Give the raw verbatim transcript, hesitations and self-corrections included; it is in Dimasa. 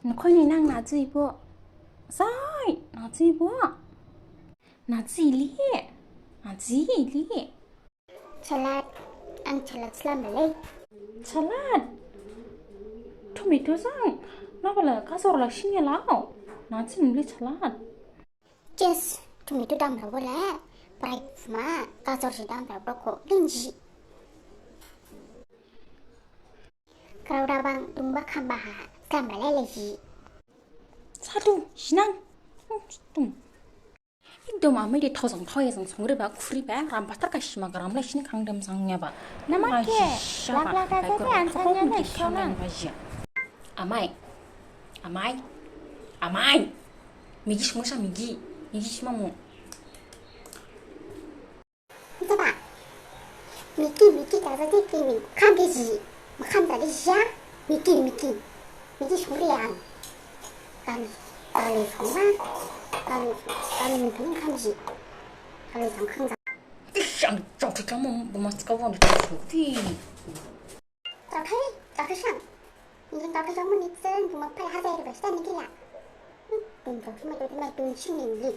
Nokhaini nang naji bo. Sai, naji bo. Naji li. Naji li. Salad, ang salad slam balai. Salad. Tomato jang. Nabala gajor la sinya lao. Naji muli salad. Yes, tomato damra bola. Bright ma, gajor si damra boko. Linji. Crowd abang dungba khamba ha, khamba lele ji. Sadu, sinang. Tum. Ekdom amai de thao jang thao ya jang songri ba, khuri ba, ram pathar ka sima garam lai sini khang dem sang nya ba. Nama ke, lak lak da jate ansa nya ne khonang. Amai. Amai. Amai. Migi sungsa migi. Migi sima mu. Jaba. Miki, miki, kaza ti kini. Kham ke ji. Ma kham ta ke ja. Miki, miki. Miki sungri ang. Kali, kali sungma. Kali, kali miki kham ji. Kali sang khang ja. Ih, ang jauh ti kamu, bu mas kawan tu ti. Jauh ti, jauh ti sang. Ini jauh ti sang menit sen, bu mas pai hazai riba, sta ni kila. Hmm, bu jauh ti ma jauh ti ma jauh ti sini ni.